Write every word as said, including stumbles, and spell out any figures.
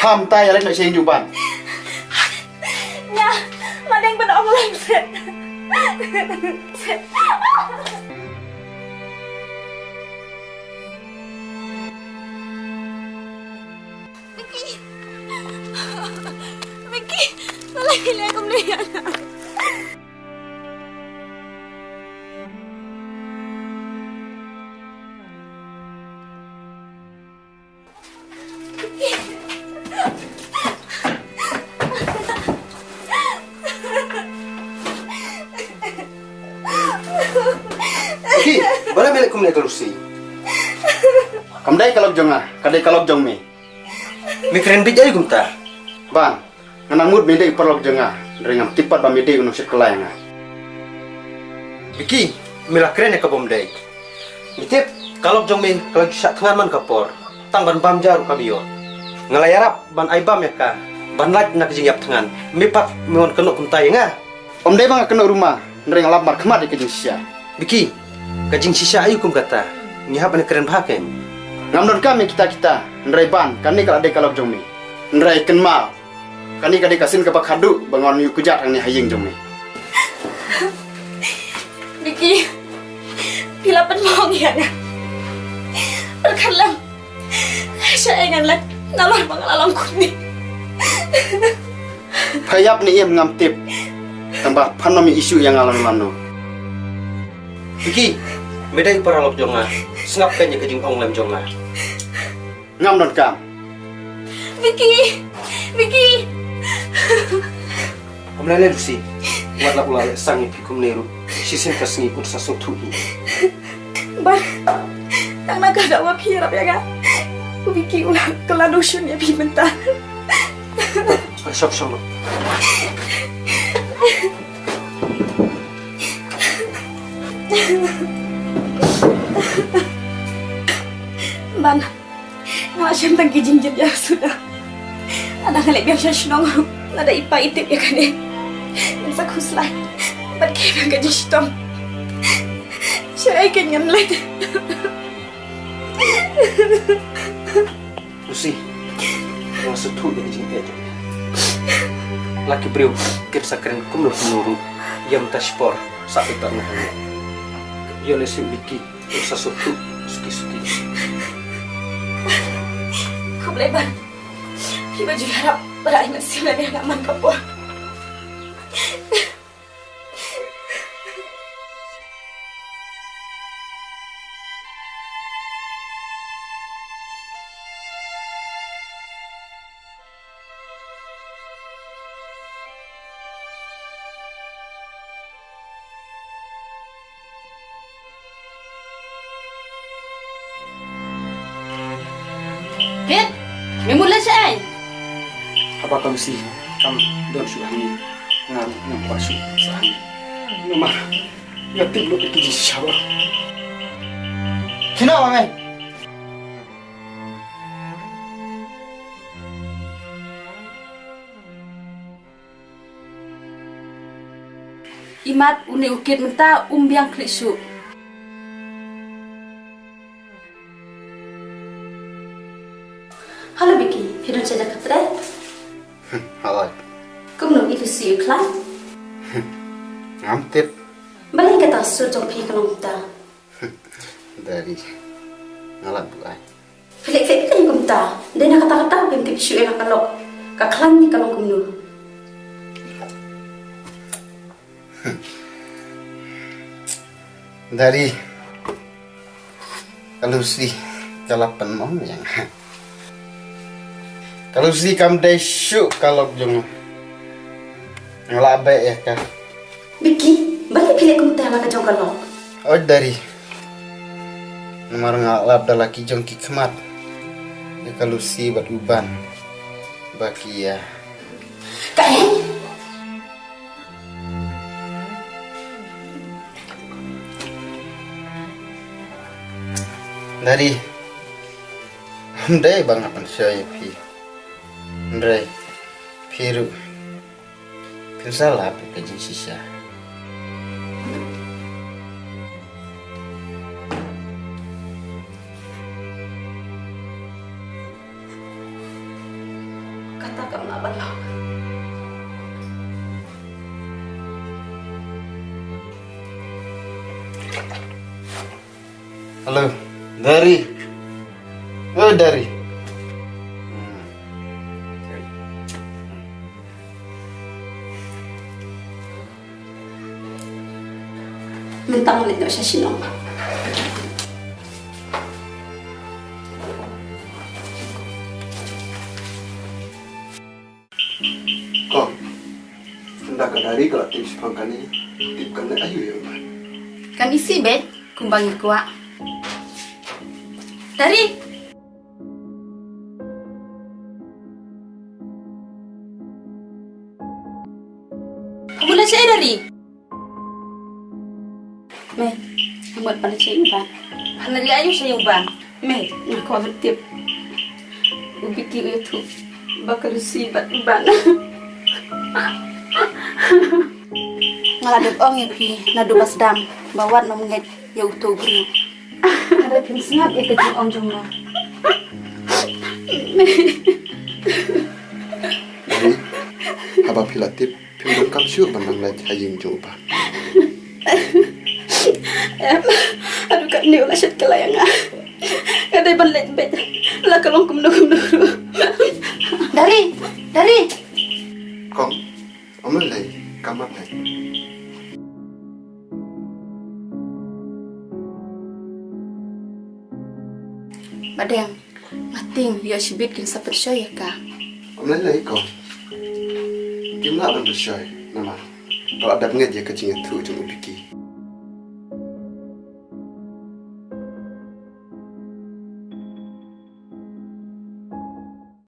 Ham tai ïa leit noh sha ïing jong u Ban. Nya, ma dang ban ong lem set. Vicky. Vicky, balei phi leh kumne ïa nga? Vicky, balei me leh kumne ïa ka Lucy? Kam dei ka lok jong nga, ka dei ka lok jong me. Me kren beit aïu kumta? Ban, nga nang mut me dei u paralok jong nga, hynrei ngam tip pat ba me dei u nongshit kylla ïa nga. Vicky, me la kren ïa ka bym dei. Me tip, ka lok jong me ka la ju shah thngan man ka por. Tang ban bam ja ruh kam ïoh. Nga la ïarap ban ai bam ïa ka, ban lait na ka jingïap thngan. Me pat me wan kynnoh kumta ïa nga. Ym dei ba nga kynnoh ruh ma, hynrei nga lap markhmat ïa ka jingshisha. Vicky, ka jingshisha aïu kum kata? Ngi hap ban kren bha kein. Ngam donkam ïa kita kita, hynrei Ban, kane ka la dei ka lok jong me. Hynrei kynmaw, kane ka dei ka sien kaba khadduh ba nga wan ïuh kjat hangne ha ïing jong me. Vicky, phi la pynmong ïa nga. Pyrkhat lang. Shaei ngan leh nalor ba nga la long kumne. Pha ïap ne em ngam tip. Tang ba phan ym ïohi shuh ïa nga lano lano. Vicky, me dei u paralok jong nga. Sngap kein ïa ka jingonglem jong nga. Ngam donkam. Vicky! Vicky! Ym lei lei Lucy. Wat la u la leh sang ïa phi kumne ruh, shisien ka sngi un sa sngewthuh hi. Ban, tang na ka daw ba phi ïarap ïa nga, u Vicky u la kylla notion ïa phi mynta. Shong shong. Ban, nga la shem tang ki jingjynjar suda. Lada nga leit biang sha shnong ruh, lada i pa i tip ïa kane, yn sa khuslai bad kynmaw ka jingshitom. Shaei kein ngan leit. Lucy, nga sngewthuh ïa ka jingeh jong me. La ki briew kin sa kren kumno kumno ruh, ïa mynta shipor sa pynpaw nga hangne. Ïoh lehse u Vicky u sa sngewthuh suki suki. Khublei Ban, phi ba ju ïarap bad ai mynsiem lem ïa nga man ka por. Kit, me mut leh shaei? Haba ka Lucy kam don shuh hangne, nga ruh ngam kwah shuh sah hangne. Namar nga tip lut ïa ki jingshisha baroh. Kino ma me? Imat une u Kit mynta um biang khlieh shuh. Hello Vicky, phi don sha jaka trei? Hooid. Kumno i Lucy u khlaiñ? Ngam tip. Balei kata sur jong phi ka long kumta? Dari. Nga la buh ai. Phi leh khlem phi kumta. Dei na kata kata phim tip shuh ïa la ka lok. Ka khlaiñ ne ka long kumno. Dari. Ka Lucy ka la pynmong ïa nga. Ka Lucy kam dei shuh ka lok jong nga. Nga la beh ïa ka. Vicky, balei phi leh kumta la ka jong ka lok? Oi Dari. Namar nga lap da la ki jong ki khmat ïa ka Lucy bad u Ban. Ba ki ïa. Kaei? Dari. Ym dei ba nga pynshoi ïa phi. Hynrei phi ruh phin sa lap ïa ka jingshisha. Hello, Dari. Oh, Dari. Mynta ngan leit noh sha shnong. Kong, ynda ka Dari ka la tip shaphang kane, tip kan leh aïu ïa u Ban? Kan isih beit kumba ngi kwah. Dari! Kamu leit shaei, Dari? Me, ka mut ban leit shaei u Ban. Hana leit aïu shaei u Ban? Me, nga kwah ban tip. U Biki u ïathuh ba ka Lucy bad u Ban. Nga la dep ong ïa phi naduh ba sdang ba wat nym ngeit ïa uto u briew. Hynrei phim sngap ïa ka jingong jong nga. Dari, haba phi la tip, phim donkam shuh ban nang leit ha ïing jong u Ban. Em, haduh katne u la shet kylla ïa nga. Nga dei ban leit beit. La ka long kumno kumno ruh. Dari, Dari. Kong, ym lei lei, ka mat lei. Ba dang, nga tieng ïoh shibit kin sa pynshoi ïa ka. Ym lei lei, Kong. Kim lah ban pynshoi, namar ka la dep ngeit ïa ka jingïathuh jong u Biki.